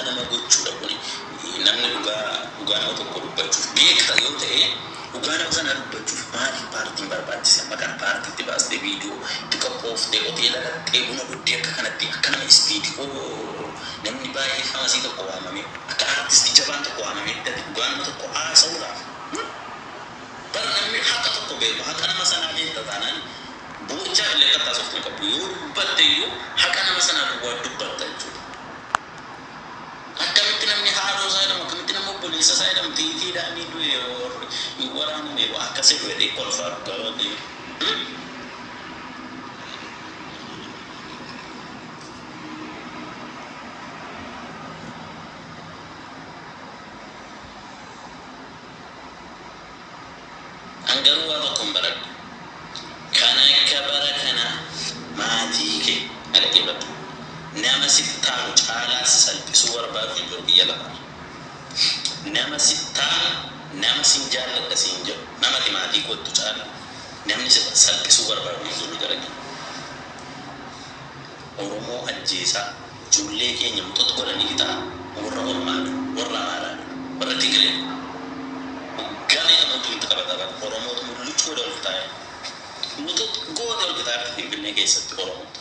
Nama gochuudha kuni. Namni dhugaa dhugaa nama tokko dubbachuuf beekta yoo ta'e, dhugaa nama sanaa dubbachuuf maaliif paartiin barbaachise? Amma kana paartiitti baastee, viidiyoo itti qophooftee, hoteela dhaqxee buna dhuddee, akka kanatti akka nama istiidiyoo namni baay'ee famasii tokko waamamee, akka aartistii jabaan tokko waamamee ati dhugaa nama tokko haasa'uudhaaf. Bara namni haqa tokko beeku, haqa nama sanaa beekta taanaan, boo'ichaa illee akka taasiftu hin qabdu. Yoo dubbatte iyyuu haqa nama sanaa duwwaa dubbatta jechuudha. Akkamitti namni haadhoo isaa jedhamu, akkamitti nama obboleessa isaa jedhamu xiitiidhaan ni du'e, waraaname akkasii du'e dhee kolfaa, dhugaa Waaqayyo. An garuu waa tokkon baradhe. Kan akka bara kana maatii kee na dhaggeeffadhu. Nama sitti taanu caalaa si salphisuu barbaadu hin jiru biyya lafaarra. Nama sitti taanu, nama sin jaalladha siin jedhu, nama ati maatii koottu caala namni si salphisuu barbaadu hin jiru jara keenya. Oromoo ajjeesaa, ijoollee keenya muxux godhanii fixaa warra Ormaadha, warra Amaaraadha, warra Tigreedha. Waggaa meeqa mootumti qabata bara Oromootu mulluc godhe ol fixaa jira. Muxux goote ol fixaa jirti Finfinnee keessatti Oromootu.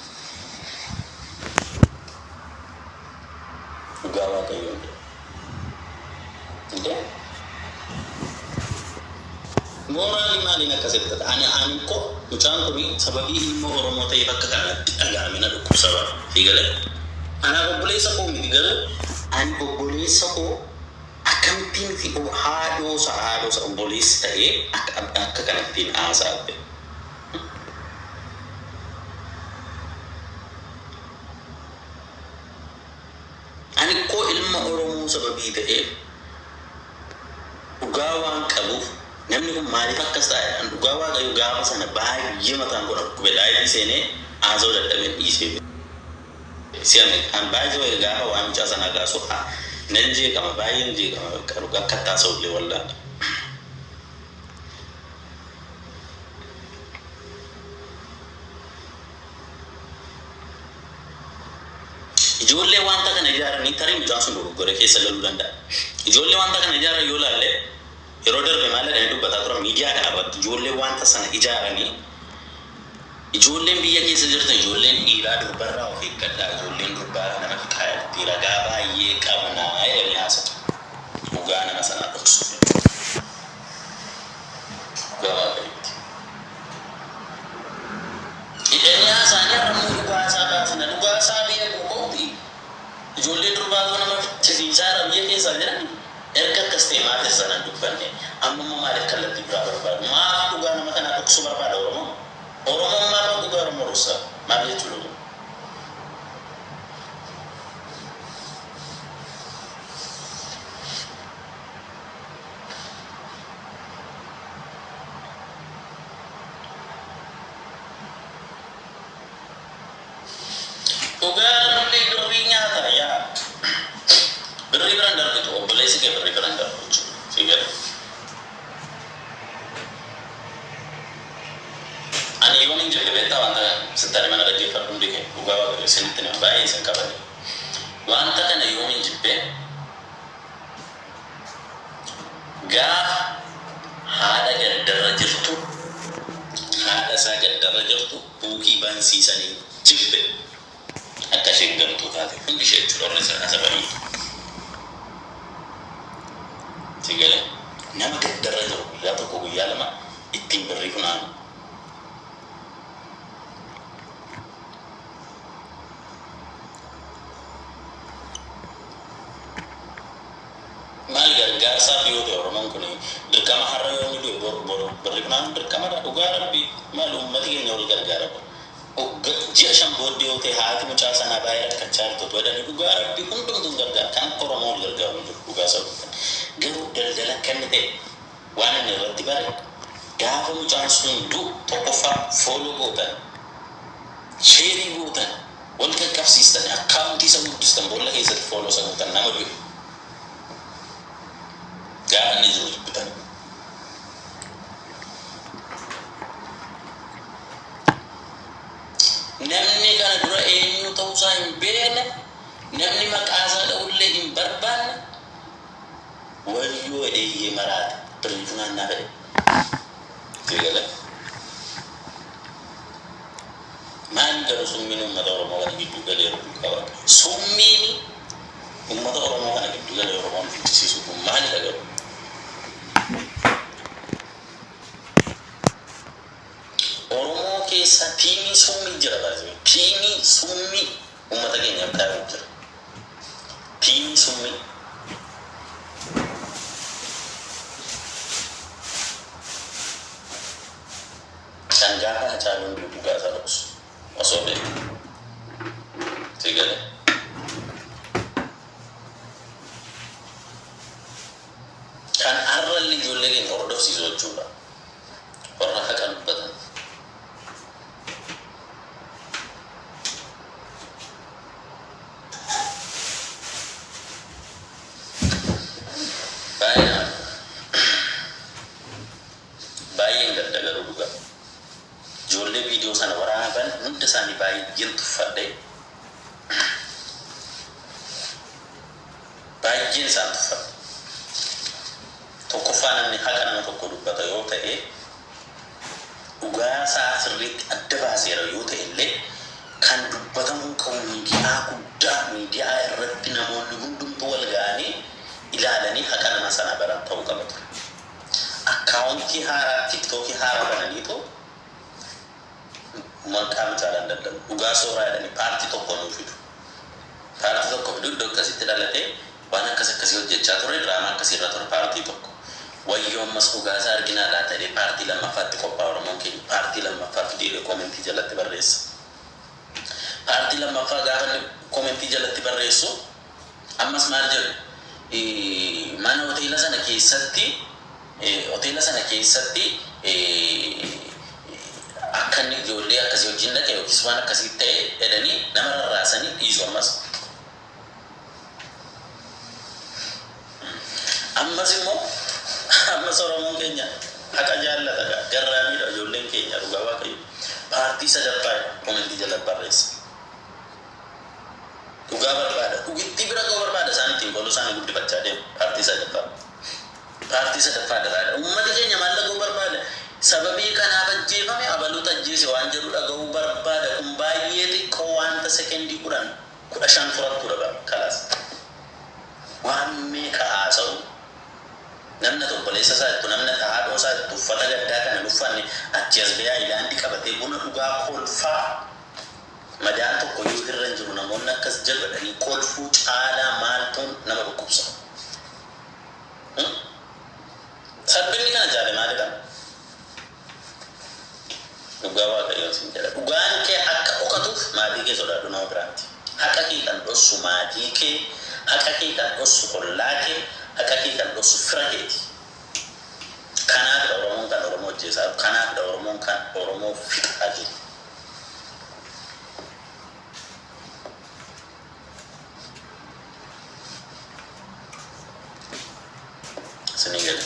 Dhugaa Waaqayyoon jedha. Indee? Mooraalii maaliin akkasitti ta'a? Ani koo mucaan kun sababii ilma Oromoo ta'eef akka kanatti dhaga'ame na dhukkubsa bara. Sii galee? Anaaf obboleessa koo miti, garuu ani obboleessa koo akkamittiin fi haadhoosa obboleessi ta'ee akka kanattiin haasa'a ta'e. Ani koo ilma Oromoo sababii ta'eef, dhugaa waan qabuuf, namni kun maaliif akkas ta'a jedhan. Dhugaa Waaqayyo, gaafa sana baay'ee mataan koo na dhukkube, live seenee haasa'uu dadhabeen dhiisee si'a meeqa. An baay'ee gaafa waan mucaa sanaa kaasu nan jeeqama, baay'een jeeqama, bakka dhugaa akka haasa'u illee wallaala. Ijoollee wanta kana ijaaranii, tarii mucaan sun dogoggoree keessa galuu danda'a. Ijoollee wanta kana ijaaran yoo ilaalle, yeroo darbe maal jedhanii dubbataa turan miidiyaa kana irratti? Ijoollee wanta sana ijaaranii, ijoolleen biyya keessa jirtan, ijoolleen dhiiraa durbarraa of eeggadhaa, ijoolleen durbaa nama fixaa jirti, ragaa baay'ee qabnaa jedhanii haasa'u. Dhugaa nama sanaa dhoksuuf jechuudha. Dhugaa Waaqayyooti. Hidhanii haasa'anii har'a immoo dhugaa isaa baasna. Dhugaa isaa beeku kooti. Ijoollee durbaatu nama fichisiisaa jira biyya keessaa jedhani. Erga akkas ta'e maaf isa sana hin dubbanne? Amma immoo maaliif kallattii biraa barbaadu? Maaf dhugaa nama kanaa dhoksuu barbaada Oromoon? Oromoon maaf dhugaa Oromoo dhoksa? Maal jechuudha kun? Dhugaa namni birrii nyaata yaa birrii biran darbitu, obboleessi kee birrii biran darbu jechuudha. Si gala. Ani yoon hin jirre beektaa, wanta sitti ani mana dhaggeeffadhu hundi kee, dhugaa Waaqayyo isinitti nima, baay'ee isin kabaja. Wanta kana yoom hin jibbee? Gaafa haadha gaddarra jirtu, haadha isaa gaddarra jirtu buukii bansiisanii jibbe, akka isheen gantuu taate hundi ishee jechuudha warri isa kasabanii. Si galee? Nama gaddarra jiru guyyaa tokko, guyyaa lama ittiin birrii funaanu. Maal gargaarsaaf yoo ta'e, Oromoon kun dirqama har'a yoo inni du'e bor bor birri funaanu dirqamadha. Dhugaa Rabbii, maal uummati keenya wal gargaara bara. Ji'a 5 booddee yoo ta'e, haati mucaa sanaa baay'ee rakkachaa jirtu otoo jedhanii, dhugaa Rabbii, hundumtuu hin gargaara. Kan akka Oromoo wal gargaaru hin jiru, dhugaa isa dubbanne. Garuu daldala akka inni ta'e waan inni irratti bare, gaafa mucaan sun du'u tokkoffaa follow gootan, share gootan, wal qaqqabsiistan, akkaawuntii isa guddistan, boolla keessatti follow isa gootan nama du'e. Gaafa inni jiru jibbitan. Namni kana dura eenyu ta'uusaa hin beekne, namni maqaa isaa dha'ullee hin barbaanne. Iyyoo jedhee iyyee maraate birrii funaannaa fedhe. Sigale. Maal garuu summiin uummata Oromoo kana gidduu galee dhugaa waaqa. Summiin uummata Oromoo kana gidduu galee Oromoon fichisiisu kun maalidha garuu? Oromoo keessa tiimii summii jira baay'ee. Tiimii summii uummata keenyaaf kaa'u jira. Tiimii summii. Kan gaafa Hacaaluun du'u dhugaa isaa dhoksu osoo beeku. Sigale. Kan har'allee ijoollee keenya hordofsiisu jechuudha. Warra haqa dubbatan. Baay'ee nama baay'een gadda garuu dhugaa. Ijoollee viidiyoo sana waraaban hunda isaanii baay'een tuffadhe. Baay'een isaan tuffadhe. Tokkoffaa namni haqa nama tokko dubbata yoo ta'e, dhugaa isaa sirriitti adda baaseera yoo ta'e illee, kan dubbatamuu qabu miidiyaa guddaa, miidiyaa irratti namoonni hundumtuu wal ga'anii ilaalanii haqa nama sana baran ta'uu qaba ture. Akkaawuntii haaraa, TikTokii haaraa bananiitu maqaa mucaadhaan daldalu. Dhugaa sooraa jedhanii paartii tokko nuu fidu. Paartii tokko fidu, iddoo akkasitti dhalatee waan akkas akkasii hojjechaa ture, diraamaa akkasii irra ture, paartii tokko. Wayyoo, ammas dhugaa isaa arginaa laata jedhee paartii lammaffaatti qophaa'a Oromoon keenya. Paartii lammaffaa fidee koomentii jalatti barreessa. Paartii lammaffaa gaafa inni koomentii jalatti barreessu ammas maal jedhu? Mana hoteela sana keessatti, hoteela sana keessatti akka inni ijoollee akkasii wajjin dhaqe yookiis waan akkasii ta'e jedhanii nama rarraasanii dhiisu ammas. Ammas immoo ammas Oromoon keenya haqa jaallata, garraamiidha ijoolleen keenya, dhugaa Waaqayyo. Paartii sadaffaa koomentii jala barreessa. Dhugaa barbaada. Dhugittii bira ga'uu barbaada, isaan ittiin qoluu isaanii guddifachaa deemu paartii sadaffaa. Paartii sadaffaa daraadha. Uummati keenya maal dhaga'uu barbaada? Sababii kanaaf ajjeefame, abaluutu ajjeese waan jedhu dhaga'uu barbaada. Kun baay'ee xiqqoo, wanta sekendii 10 15 fudhattuudha bara kalaas. Waan meeqa haasa'u, namni obboleessa isaa jettu, namni haadhoo isaa jettu, uffata gaddaa kana hin uffanne, achi as ba'ee aayilaandii qabatee buna dhugaa kolfaa, madaan tokko iyyuu irra hin jiru, namoonni akkas jedhu jedhanii kolfuu caalaa maaltuun nama dhukkubsa? Salphinni kana jaale maalidha? Dhugaa Waaqayyoon sin jedha. Dhugaan kee akka dhokatuuf maatii kee sodaadhu, nama biraatti. Haqa kee kan dhossu maatii kee, haqa kee kan dhossu ollaa kee, haqa kee kan dhossu fira keeti. Kanaafidha Oromoon kan Oromoo ajjeesaa jiru. Kanaafidha Oromoon kan Oromoo fixaa jiru. Isinii gale.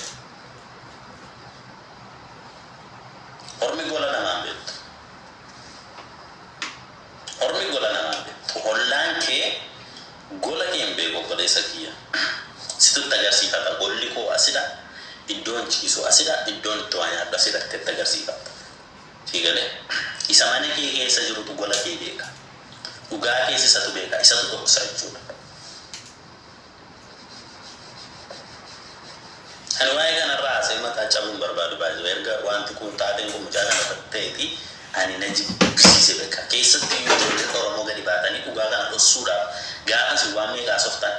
Ormi gola namaan beektu. Ormi gola namaan beektu. Ollaan kee gola kee hin beeku, obboleessa kiyya. Situtti agarsiifata. Golli koo asidha. Iddoon ciisu asidha. Iddoon itti waa nyaadhu asidha itti agarsiifatta. Sii galee? Isa mana kee keessa jirutu gola kee beeka. Dhugaa keessa isatu beeka. Isatu dhoksa jechuudha. Ani waa'ee kanarraa haasa'ee mataa cabuun barbaadu baay'ee. Erga wanti kun, taateen kun mucaa kana irratti ta'eeti, ani na jibbisiise beeka. Keessatti iyyuu ijoolleen Oromoo gadi baatanii dhugaa kana dhoksuudhaaf gaafa isin waan meeqa haasoftan,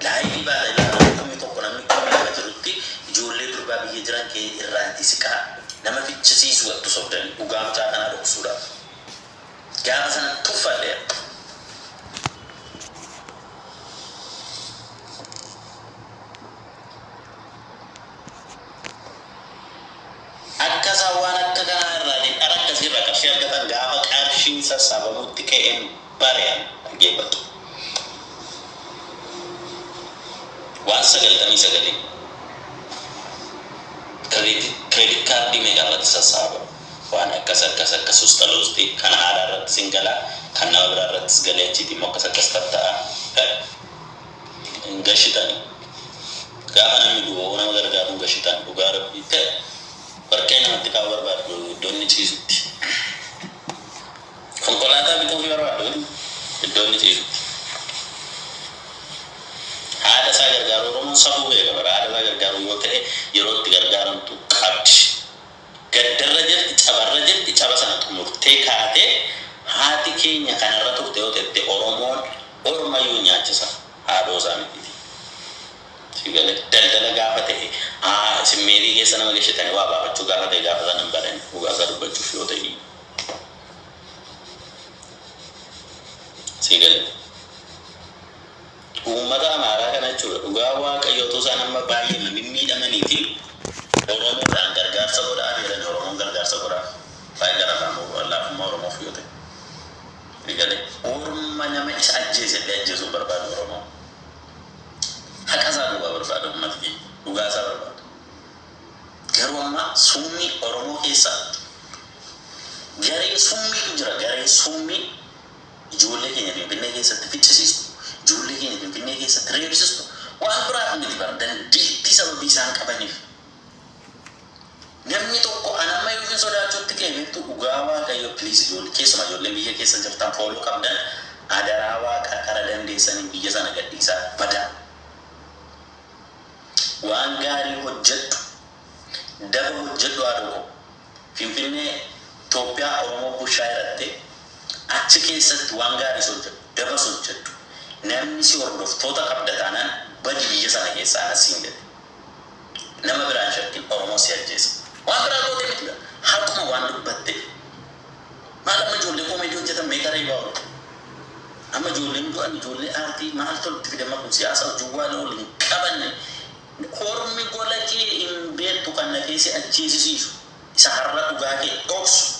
laayivii baatanii lafa 1000, namni 2000 jirutti, ijoollee durbaa biyya jiran kee irraa itti siqaa nama fichisiisu wattu sobdanii dhugaa mucaa kanaa dhoksuudhaaf. Gaafa sana tuffadheera. Akka isaan waan akka kanaa irraa dhara akkasii irraa qarshii argatan gaafa qarshiin sassaabamutti ka'een bare dhaggeeffatu. Waan 99 credit kaardii meeqa irratti sassaaba, waan akkas akkas akkas ውስጥ ለውስጥ kan haadhaa irratti sin galaa, kan nama biraa irrattis galee, achiiti immoo akkas akkas tatta'a hin gashitanii. Gaafa namni du'u nama gargaaruun gashitaan dhugaa Rabbii ta'e warqee namatti kaa'uu barbaaddu iddoo inni ciisutti. Konkolaataa bituufii barbaaddu iddoo inni ciisutti. Haadha isaa gargaaru, Oromoon safuu beeka bara. Haadha isaa gargaaru yoo ta'e yeroo itti gargaaramtu qabdi. Gaddarra jirti, cabarra jirti, caba sana xumurtee kaatee haati keenya kanarra turte yoo ta'e Oromoon ormayyuu nyaachisa haadhoo isaa mitiiti. Sigale daldala gaafa ta'e simmeetii keessa nama gashitanii waa baafachuu gaafa ta'e gaafa sana hin badani, dhugaa isaa dubbachuuf yoo ta'e. Sigale. Uummata Amaaraa kana jechuudha, dhugaa Waaqayyootu isaan amma baay'ee mimmiidhamaniiti Oromoodhaan gargaarsa godhaa jedhani. Oromoon gargaarsa godhaa baay'ee gara laafummaa Oromoof yoo ta'e. Sigale orma nama isa ajjeese illee ajjeesuu barbaadu Oromoon. Haqa isaa dhugaa barbaada uummati keenya. Dhugaa isaa barbaada. Garuu amma summii Oromoo keessa garee summiitu jira. Garee summii ijoollee keenya Finfinnee keessatti ficcisiistu, ijoollee keenya Finfinnee keessatti reebsistu, waan biraaf miti bara, dandeettii sababii isaan qabaniif. Namni tokko anamma yookiin sodaachuutti ka'e beektu. Dhugaa Waaqayyo, please, ijoollee, keessumaa ijoolleen biyya keessa jirtan, follow qabdan, adaraa Waaqa kara dandeessanii biyya sana gadhiisaa badaa. Waan gaarii hojjedhu, daba hojjedhu, haadha koo. Finfinnee Itoophiyaa Oromoo bushaa hiratte achi keessatti waan gaarii hojjedhu, dabas hojjedhu. Namni si hordoftoota qabda taanaan badi biyya sana keessaa, anas siin jedhe. Nama biraan shakkin, Oromoo si ajjeesa. Waan biraa gootee miti, haquma waan dubbatte. Maal amma ijoollee koomedii hojjetan meeqa reebaa oolu? Amma ijoolleen du'an ijoollee aartii maal tolti fidama? Kun siyaasa hojii waan waliin qabanne. Hormi gola kee hin beektu kan na keessa ajjeesisiisu. Isa har'a dhugaa kee dhoksu.